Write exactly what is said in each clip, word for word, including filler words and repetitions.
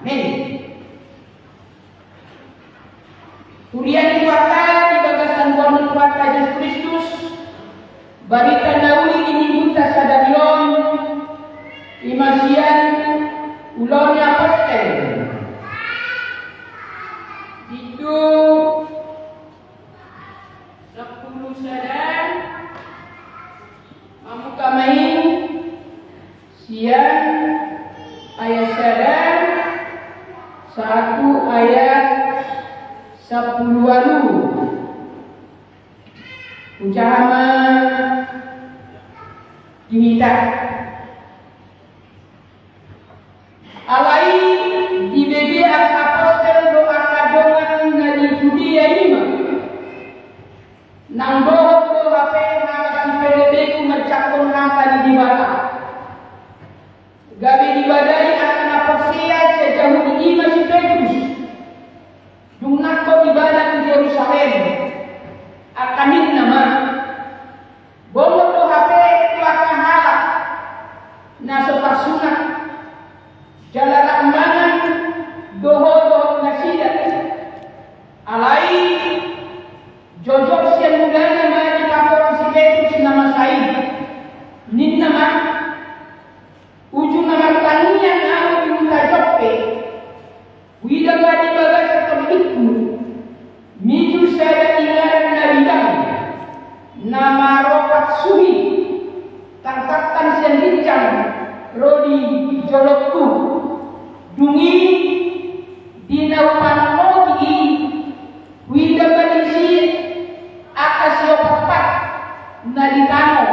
Amin. Huria ni Tuhanta, di bagasan goar ni Tuhanta Jesus Kristus, barita na uli di minggunta sadari on, i ma sian Ulaon ni Apostel. Bindu sampulu sada, mamungka ma i sian ayat sada sahat tu ayat sampulu ualu. Hujaha ma di hita. Alai dibege angka apostel dohot angka dongan na di Judea i ma, nang dohot do hape halak sipelebegu manjangkon hata ni Debata. Gabe dibadai angka na porsea sian Jahudi i ma si Petrus, dung nangkok ibana tu Jerusalem. Angka ninna ma, bongot do hape tu angka halak na so tarsunat, jala rap mangan do ho dohot nasida. Alai jojor sian mulana ma dipatorang si Petrus na masa i. Ninna ma, uju na martangiang ahu di huta Joppe, huida ma di bagasan tondingku mijur sada inganan na bidang, na maropat suhi, tartangtang sian ginjang, ro di jolongku. Dung i, di na hupanongoti i, huida ma disi angka siopatpat na di tano,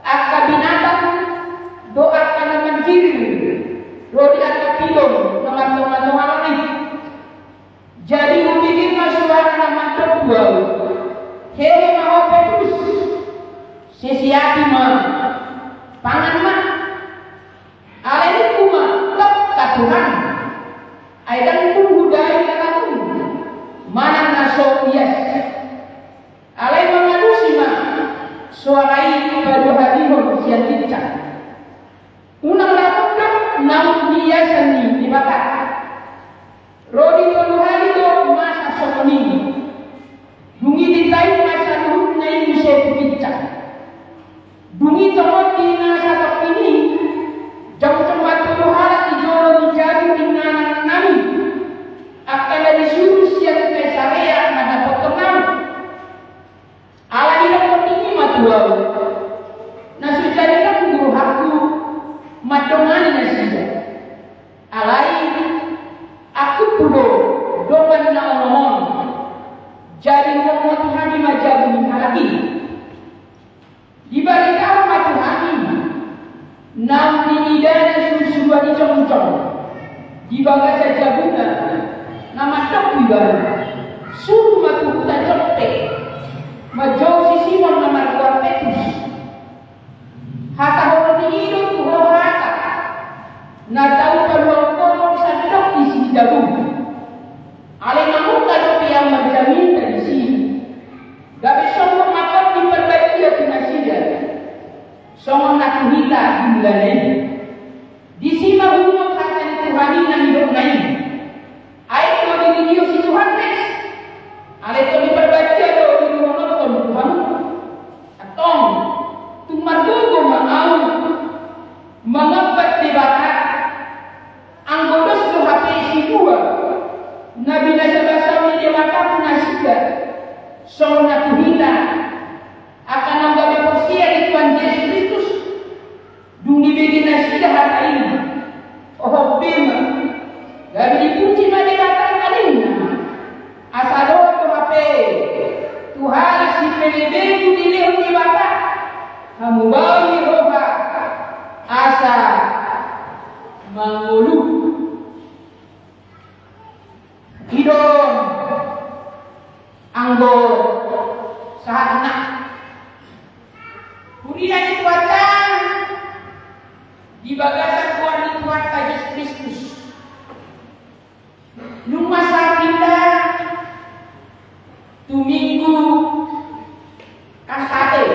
angka binatang dohot angka na manjiring, ro di angka pilon na martonga-tonga langit. Jadi hubege ma suara na mandok tu ahu, hehe ma ho Petrus, sese api ma, pangan ma. Alai ningku ma, lam, Tuhan, ai ndang tung hudai na tung manang na so ias. Alai mangalusi ma suara i padohadihon sian ginjang, unang lam do naung niiasan ni Debata. Ro di tolu hali do masa songon i. Dung i ditait ma saluhutna i muse tu ginjang. Dung i tongon di na satongkin i, jongjong ma tolu halak di jolo ni jabu inganan nami, angka na disuru sian Kaisarea mandapothon ahu. Ala didok ninna i ma tu ahu, na so jadi nangku rohangku mandongani nasida. Alai angkup do dongan na onom on. Jadi huongoti hami ma jabu ni halak i. Dibaritahon ma tu hami naung diidana surusuruan i jongjong di bagasan jabuna, na mandok tu ibana, suru ma tu huta Joppe, manjou si Simon na margoar Petrus. Hatahononna i do tu ho hata na tau paluahon sandok disi di jabum. Alai mamungka dope ahu marjamitna disi, gabe sombong ma tondi parbadia tu nasida, songon na tu hita di mulana i. Disi ma huingot hata ni Tuhan i na nidokna i. Ai tong didios si Johannes, alai Tondi Parbadia do didohononhon tu hamu. Antong, tung margogo ma ahu mangambat Debata, anggo dos do hape sidua na binasabasahon ni Debata tu nasida, songon na tu hita angka na gabe porsea di Tuhan Jesus Kristus. Dung dibege nasida hata i, oho be ma, gabe dipuji ma Debata, ninna, asa dohot do hape tu halak sipelebegu dilehon Debata hamubaon ni roha asa mangolu. I do anggo sahatna. Huria ni Tuhanta, di bagasan goar ni Tuhanta Jesus Kristus, nunga sahat hita tu Minggu Kantate.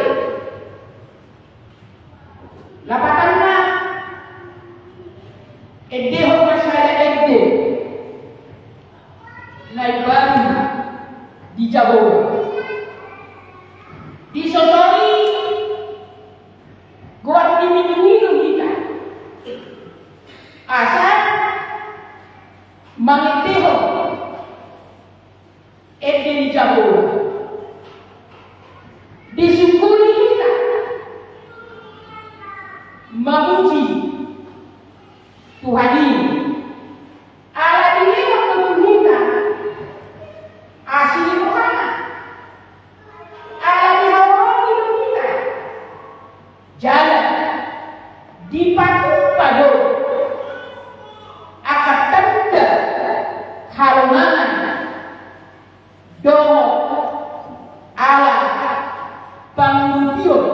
Lapatanna, endehon ma sada ende Jahowa. Disosoi goar ni minggu i do hita asa mangendehon ende ni Jahowa. Disungkuni hita mamuji Tuhan i. Ala dilehon do tu hita asi ni rohana. Ala dihaholongi do hita. Jala dipatupa do angka tanda halongangan dohot ala pangurupion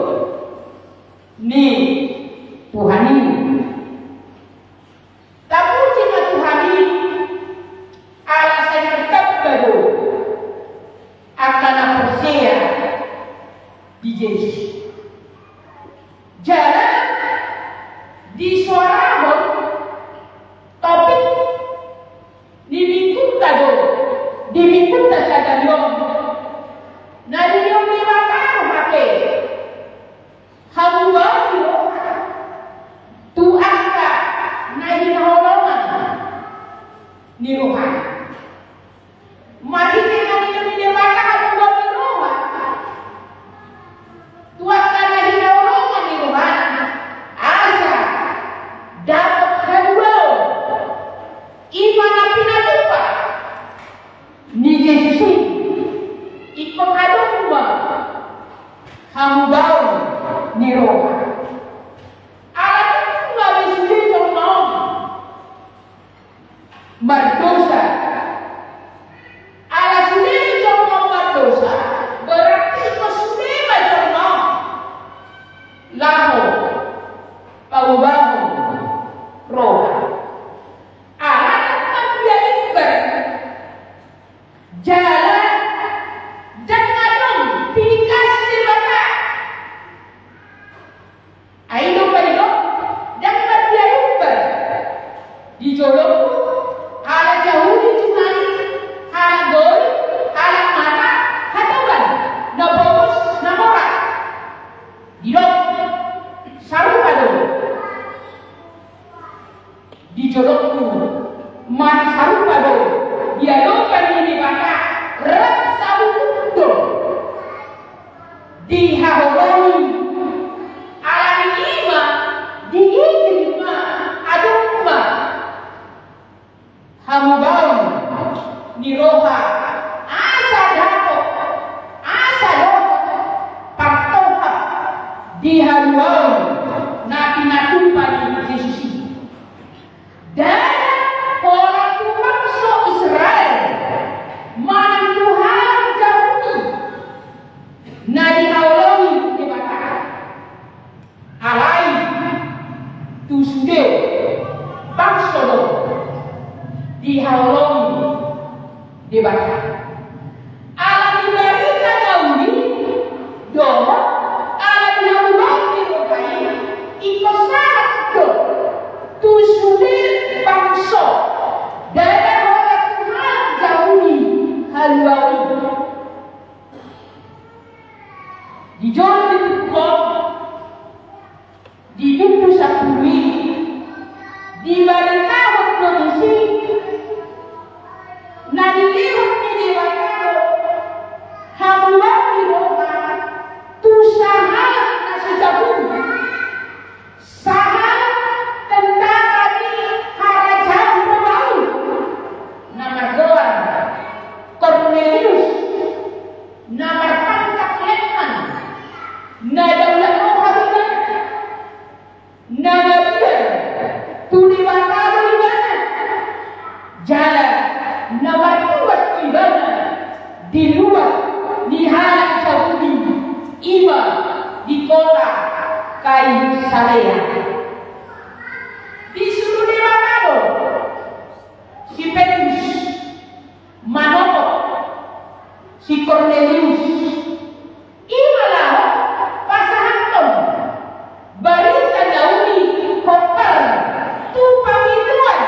ni Tuhan i. Tapuji ma Tuhan i, ala sai martamba do angka na porsea di Jesus. Jala disoarahon topik ni minggunta do di minggunta sadari on. Na dilehon Debata do hape hamubaon ni roha tu angka na hinaholongan ni roha. Marhite na nilehon ni Debata hamubaon ni roha tu angka na hinaholongan ni roha, asa dapot hamubaon. I ma na pinatupa ni Jesus i. Ingkon adong ma hamubaon ni roha. Ala nunga be sude jolma on mardosa. Ala sude jolma on mardosa, berarti ingkon sude ma jolma on laho pamubaon roha. Ala nunga dia imbar. Jala ndang adong pilih kasih Debata. Ai do, ai do, ndang mardia imbar di jolom, halak Jahudi jumani, halak Gorik, halak mata, hatoban, na pogos, na mora. Didok sarupa do. Di jolommu, mata sarupa do di adopan ni Debata, rap saluhut do dihaholongi. Alani i ma diizinkan ma adong ma hamubaon ni roha, asa dapot, asa dohot partohap di haluaon na pinatupa ni Jesus i. Ndada holan tu bangso Israel manang tu halak Jahudi na dihaholongi Debata. Alai tu sude bangso do dihaholongi Debata. Alani barita na uli dohot alani hamubaon ni roha i, ingkon sahat do tu sude bangso, ndada holan tu halak Jahudi haluaon i. Di jolo di turpuk on, di bindu sampulu i, dibaritahon do disi na dilehon ni Debata do hamubaon ni roha tu sahalak na so jabu, sahalak tentara ni harajaon Romawi na margoar Kornelius, na marpangkat letnan, na daulat roha ibana, na mabiar tu Debata do ibana, jala na martuas do ibana di luat ni halak Jahudi, i ma di kota Kaisarea. Disuru Debata do si Petrus manopot si Kornelius, i ma laho pasahathon barita na uli hombar tu pangidoan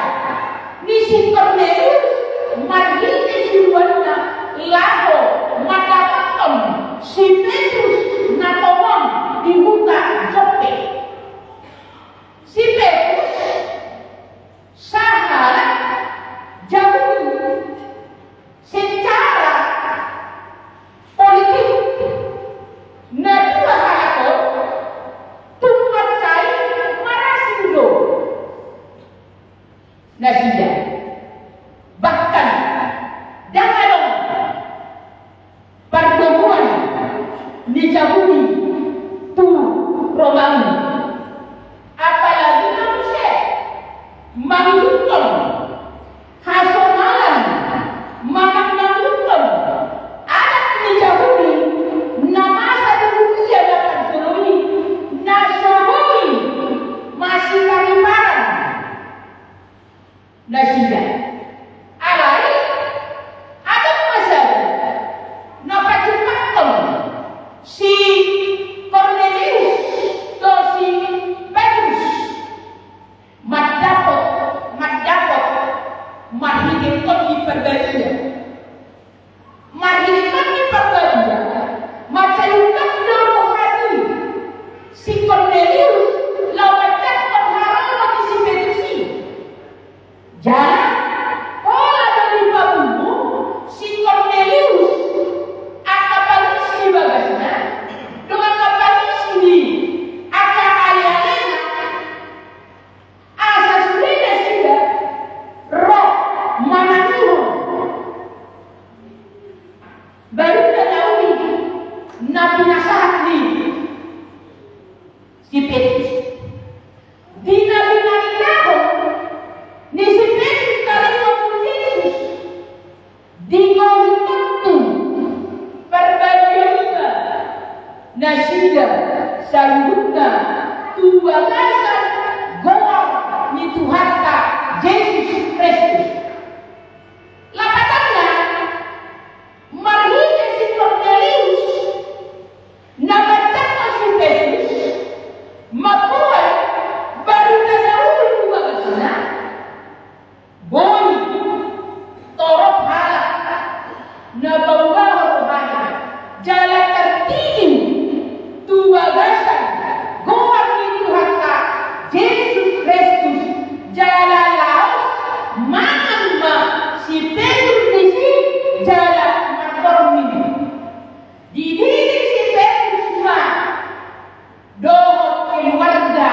ni si Kornelius marhite suruanna laho Si Petrus na tongon di huta Joppe. Si Petrus sahalak Jahudi. Secara politik, na dua halak on tung mansai marasing do nasida. Bahkan ndang adong pardomuan ni Jahudi tu Romawi. Apalagi na muse mangihuthon hasomalan manang mangihuthon adat ni Jahudi na masa di dunia na parjolo i, na so boi masipariparan nasida. Alai adong ma sada na pajumpangkon si Kornelius dohot si Petrus mandapot, mandapot marhite Tondi Parbadia. Marhite Tondi Parbadia, mansai undang do roha ni si Kornelius laho manjangkon haroro ni si Petrus i. Jala pola do dipapungu si Kornelius angka pangisi ni bagasna dohot angka pangisi ni angka alealena, asa sude nasida ro manangihon barita na uli na pinasahat ni si Petrus. Di na pinarindahon ni si Petrus taringot tu Jesus, digohi Tondi Parbadia i ma nasida saluhutna tu bagasan goar ni Tuhanta Jesus Kristus. Lapatanna, marhite si Kornelius na manjangkon si Petrus mamboan barita na uli tu bagasna, boi torop halak na paubahon rohana jala tartingin tu bagasan goar ni Tuhanta Jesus Kristus, jala laos mangan ma si Petrus disi jala marpormi. Dididik si Petrus ma dohot keluarga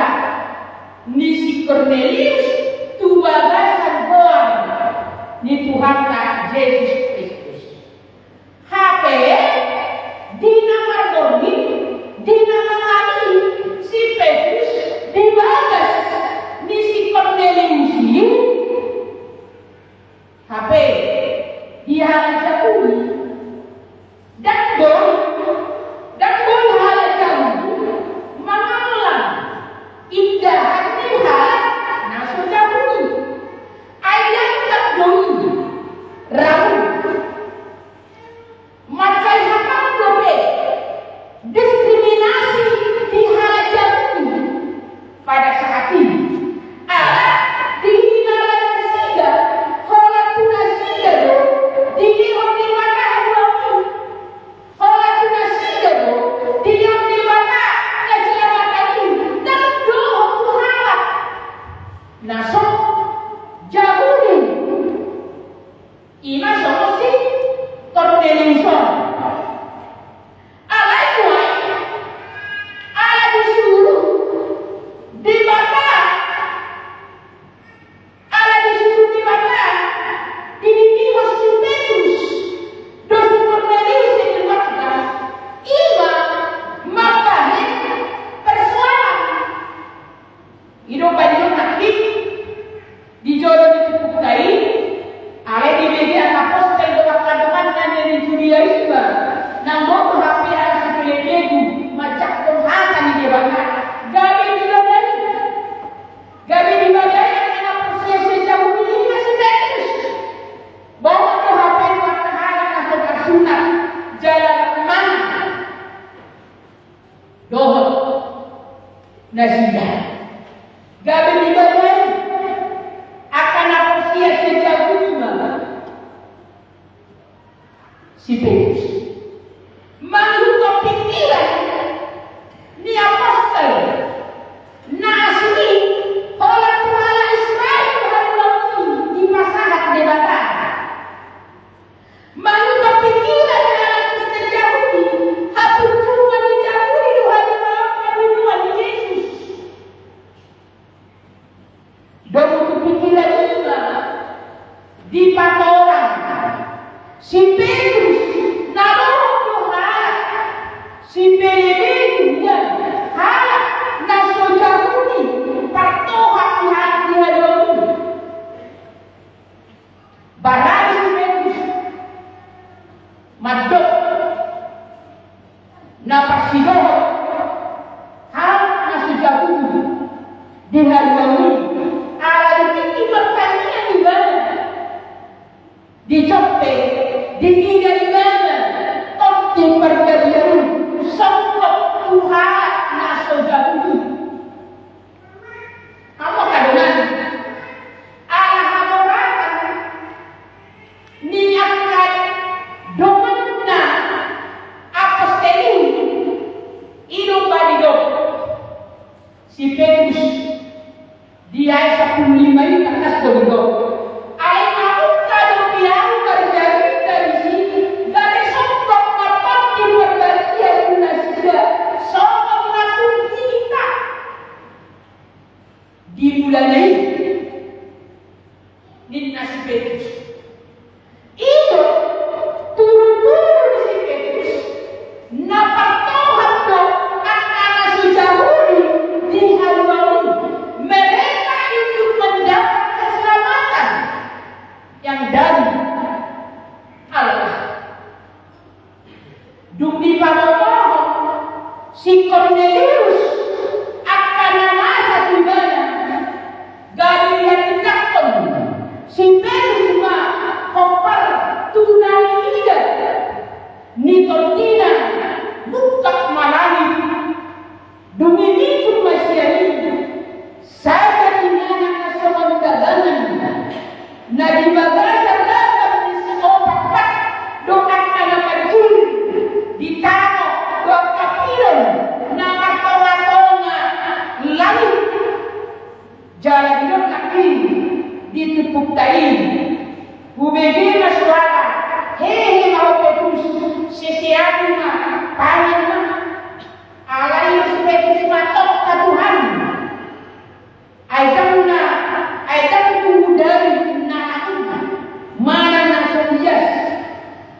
ni si Kornelius tu bagasan goar ni Tuhanta Jesus Kristus. Hape di na marborngin, di na mangan i si Petrus di bagas ni si Kornelius i, hape di halak Jahudi, ndang boi, ndang boi halak Jahudi mangallang indahan ni halak na so Jahudi. Ai ndang boi rau. Mansai hatahon dope diskriminasi di halak Jahudi pada saat i. Ala dihinala nasida holan tu nasida do dilehon Debata haluaon i. Holan tu nasida do dilehon Debata keselamatan i, ndang dohot tu halak na so Jahudi. Ima songon si Kornelius on. Alai nuaeng, ala disuru Debata, ala disuru Debata, dididihon si Petrus dohot si Kornelius sian keluarga, ima mambahen persoalan. I do padion nangkin di jolo ni turpukta i, alai dibege angka apostel dohot angka donganna na di Judea i ma, nang boto hape ala sipelebegu manjangkon hata ni Debata. Gabe dibagari, gabe dibagari angka na porsea sian Jahudi i ma si Petrus. Bohot do hape tu angka halak na so tarsunat jala mangan dohot nasida. Gabe dibagari angka na porsea sian Jahudi i ma si Petrus. Mangihuthon Diida ibana Tondi Parbadiaan songgop tu halak na so jabu i. Hamu angka dongan, ala haboratan ni angka donganna apostel i, i do umbahen didok si Petrus di ayat sampulu lima i, tangkas do didok: Ai na ungka dope ahu marjarita disi, gabe songgop ma Tondi Parbadiaan tu nasida, songon na tung hita di mulana i, ninna si Petrus. I do, turu-turu ni si Petrus, na partohap do angka na so Jahudi di haluaon i, mereka ikut mendapat keselamatan yang dari Allah. Dung dipabotohon si Kornelius angka na masa tu ibana, gabe dihatindanghon si Petrus ma hombar tu na niida ni tondina, mungkap ma langit. Dung i mijur ma sian i sada inganan na songon gagangan na di bagasan ragam ni si opat pat do angka na manjulung di tano dohot angka pilon na martonga-tonga langit. Jala didok nangkin di turpukta i: Hubege ma soara, hehe ma ho Petrus, seseati ma, pangan ma. Alai si Petrus ma: Tongka Tuhan, ai ndang na, ai ndang dung hudari na naung, manang na so ias.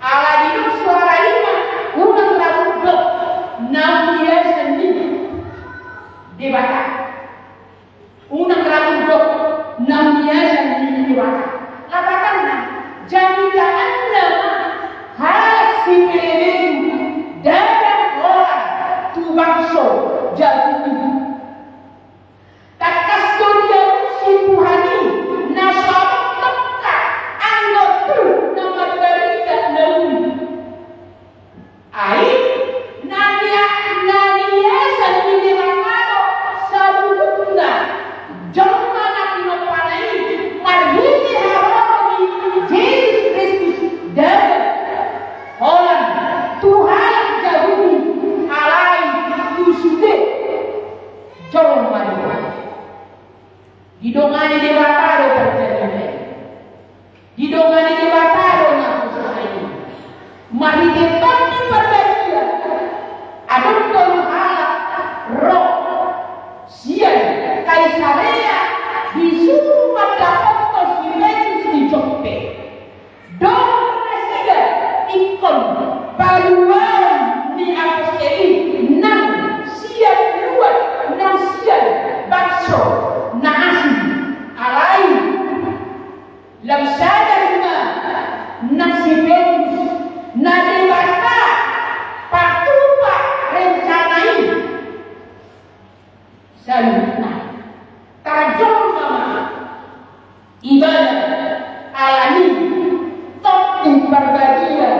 Ala didok soara i ma: Unang ra mundok naung iasan ni Debata. Unang ra mundok naung iasan ni Debata. Lapatanna, jamitaanna ma halak si pelebeku, ndada holan tu bangso jabu i. Tangkas do dialusi Tuhan i na so adong tongka anggo tu na marbarita na uli. Ai na nia, na niasan ni Debata do saluhutna jolma na tinompana i marhite haroro ni Jesus Kristus, ndada holan tu halak Jahudi, alai tu sude jolma do. Didongani Debata do parjadian i. Didongani Debata do na husa i. Marhite Tondi Parbadia, adong do halak ro sian Kaisarea disuru mandapothon si Petrus di Joppe. Dohot nasida ingkon paluaon ni apostel i nang sian luat, nang sian bangso na asing. Alai lam sadar ma nang si Petrus na Debata patupa rencana i. Saluhutna tarjolma ma ibana, alani Tondi Parbadia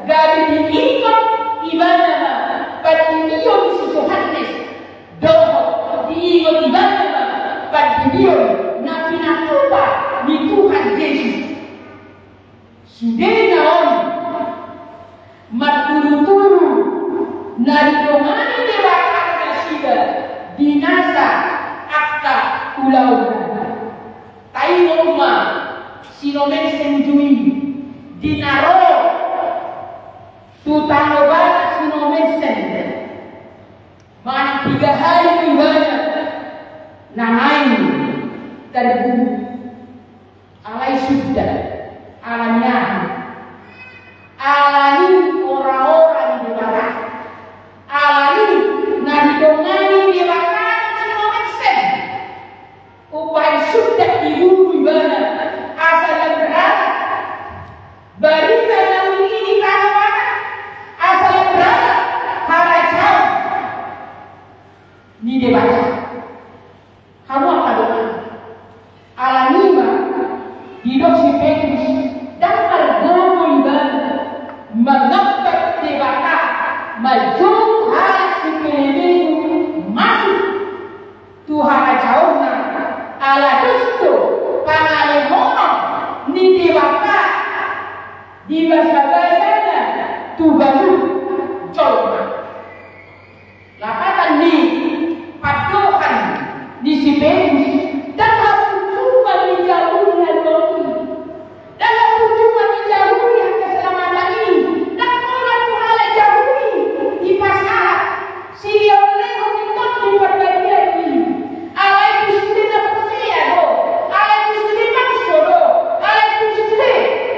gabe diingot ibana ma pandidion si Johannes, dohot diingot ibana ma pandidion na pinatupa ni Tuhan Jesus. Sudena on marturu-turu na didongani Debata nasida di nasa angka ulaonna. Taingot ma si Nommensen uju i di na ro tu tano Batak si Nommensen, manang piga hali ibana na naeng tarburu. Alai suda, alani aha? Alani ora-ora ni Debata. Alani na didongani Debata si Nommensen. Umbahen suda diburu ibana asa lam rarat barita na uli i di tano Batak, asa lam rarat harajaon ni Debata. Hamu angka dongan, alani i ma didok si Petrus ndang margogo ibana Dibasabasana tu ganup jolma. Lapatan ni pandohan ni si Petrus, ndang hapunjungan ni Jahudi haluaon i. Ndang hapunjungan ni Jahudi haselamatan i. Ndang pola tu halak Jahudi dipasahat silehonlehon ni Tondi Parbadian i. Alai tu sude na porsea do, alai tu sude bangso do, alai tu sude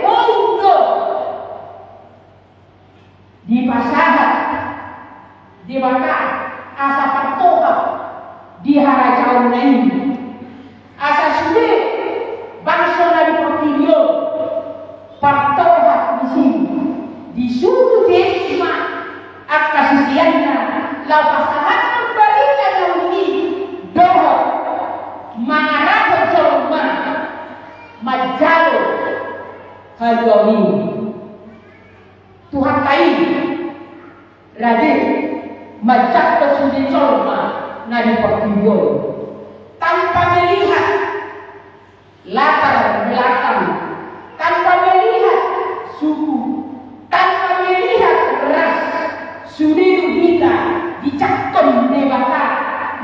hohom do. Dipasahat Debata asa partohap di harajaonna i. Asa sude bangso na di portibi on partohap disi. Disuruh Jesus ma angka siseanna laho pasahathon barita na uli i dohot mangarahon jolma manjalo haluaon i. Tuhanta i rade manjangkon sude jolma na di portibi on tanpa melihat latar belakang, tanpa melihat suku, tanpa melihat ras. Sude do hita dijangkon Debata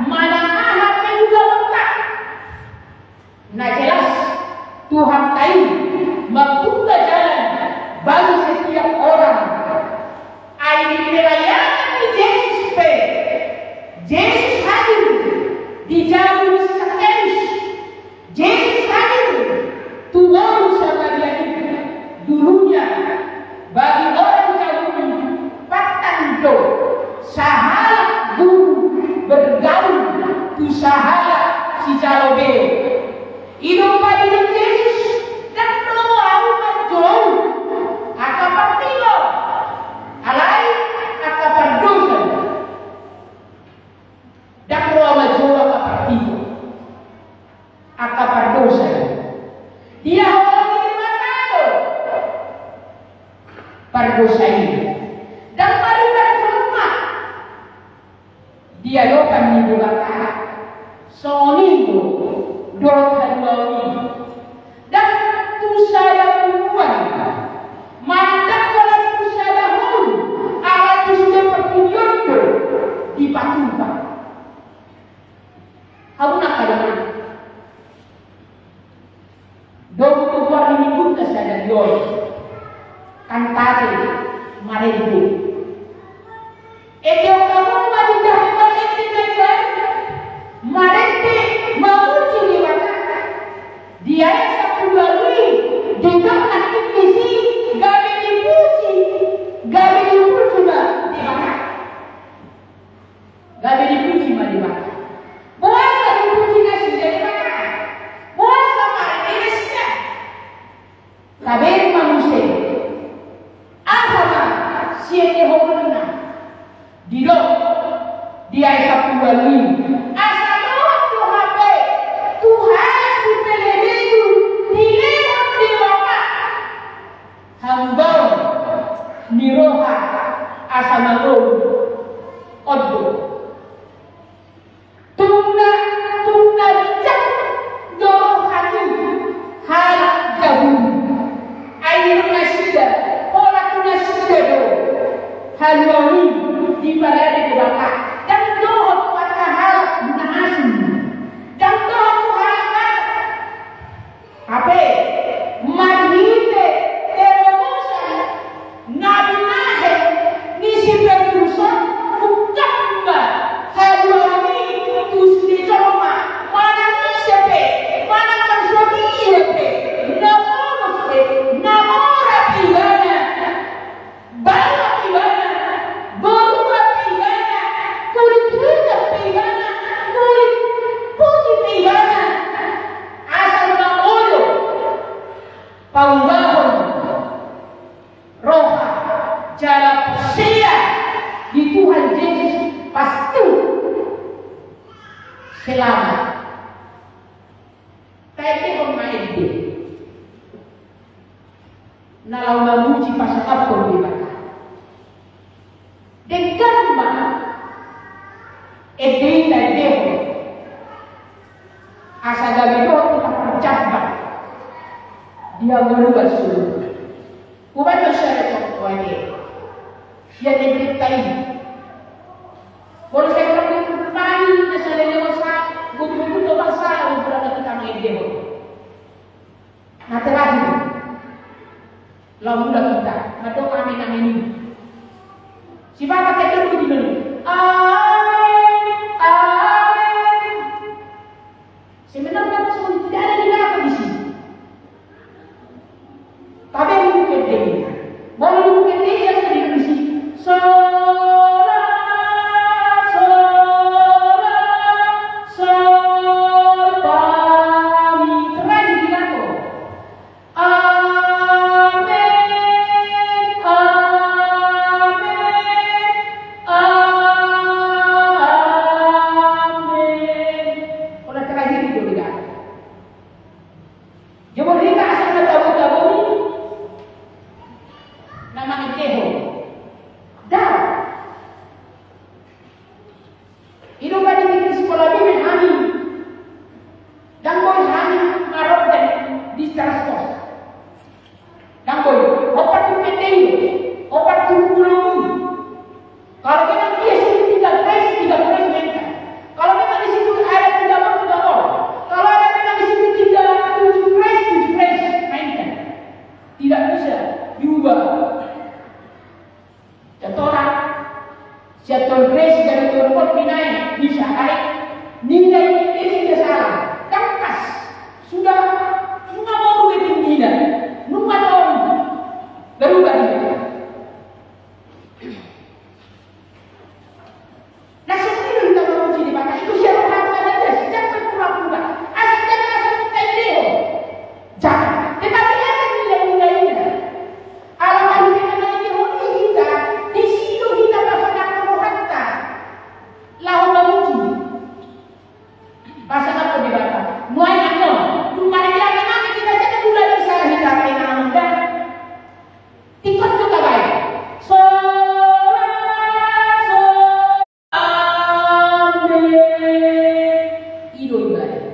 manang aha pe ulaonta. Na jelas, Tuhanta i mambuka jalan bagi setiap orang. Ai di pelayanan ni Jesus pe, Jesus hadir di jabu ni si Sakeus. Jesus hadir tu boru Samaria i. Dulunya, bagi orang Jahudi, pantang do sahalak guru bergaul tu sahalak sijalo be. I do umbahen didok Jesus, ndang ro ahu manjou angka partigor, alai angka pardosa. Ndang ro ahu manjou angka partigor, angka pardosa. Dihaholongi Debata do pardosa i. Ndang marhite jolma di adopan ni Debata. Songon i do dohot haluaon i. Ndang tu sada punguan manang ndang pola tu sada houm, alai tu sude portibi on do dipatupa. Hamu na angka dongan, dung tu goar ni minggunta sadari on, kantate marende. Ende hamu ma di jabu marende, marende mamuji Debata. Di ayat sampulu ualu i didok nangkin disi gabe dipuji, gabe dipuji ma Debata. Gabe dipuji ma Debata. Boasa dipuji nasida Debata? Boasa marende nasida? Tabereng ma muse aha ma siendehononna. Didok di ayat sampulu ualu i, asa dohot do hape tu halak sipelebegu dilehon Debata hamubaon ni roha asa mangolu. On do. Tung na, tung na bijak do roha ni halak Jahudi. Ai tu nasida, pola tu nasida do haluaon i diparade Debata. Ndang dohot tu angka halak na asing. Ndang dohot tu halak Batak. Hape marhite terobosan na binahen ni si Petrus on, ungkap ma haluaon i tu sude jolma, manang ise pe, manang marsodia pe, na polos pe, na mora pe ibana. Baoa pe ibana, borua pe ibana, kulit hitam pe ibana, kulit putih pe ibana, asal mangolu paubahon roha jala porsea di Tuhan Jesus, pasti selamat. Taendehon ma ende na laho mamuji pasangaphon Debata. Denggan ma ende i taendehon asa gabe dohot hita parjambar di hangoluan surgo. Hubaen ma sada contoh ate. Sian Ebrenta i. Molo sai ro di rumah i, na saleleng on sa, gotugotuna ma sa, gotugotuna na hita mangendehon. Na terakhir. Laho mulak hita. Mandok amen, amen i. Sipata ke dulu di mana? Amen, amen. Sebenarnya songon i, tidak ada dilakukan di sini. Tapi dibuka dia. Molo dibuka dia, ya, sudah di sini. Sola, sola, sol, fa, mi. Terakhir di mana? Amen, amen, amen. Ora terakhir itu, tidak. Jumur hita asa na tabo-tabo ni na mangendehon. Dao. I do umbahen di sikola be hami. Ndang boi hami marondang di transport. Ndang boi. Opat pulu mende i. Opat pulu pulu. Kalau memang dia sudah tidak fresh, tidak fresh, mainkan. Kalau memang di situ ada tiga puluh, tiga puluh. Kalau ada memang di situ tidak tujuh fresh, tujuh fresh, mainkan. Tidak bisa diubah. Contohna, sian tol fresh jadi tol pot, binaen bisa, alai nilai itu tidak salah. Kan pas sudah, nunga mau berubah tinggi dah, nunga tahu berubah dia. Na songon i do hita mamuji Debata, i do sian rohanta na jelas, jala pura-pura. Asa jala asa minta i do. Jala, tetapi ada nilai-nilainya. Ala marhite na manjalo hita, disi do hita pasangaphon rohanta laho mamuji, pasangaphon Debata. Nuaeng annon, dung marhite na hita jala mulak di sana hita pe na mandok. Tingkos tu tabaen. Sola, sola, amen. I do ibadah.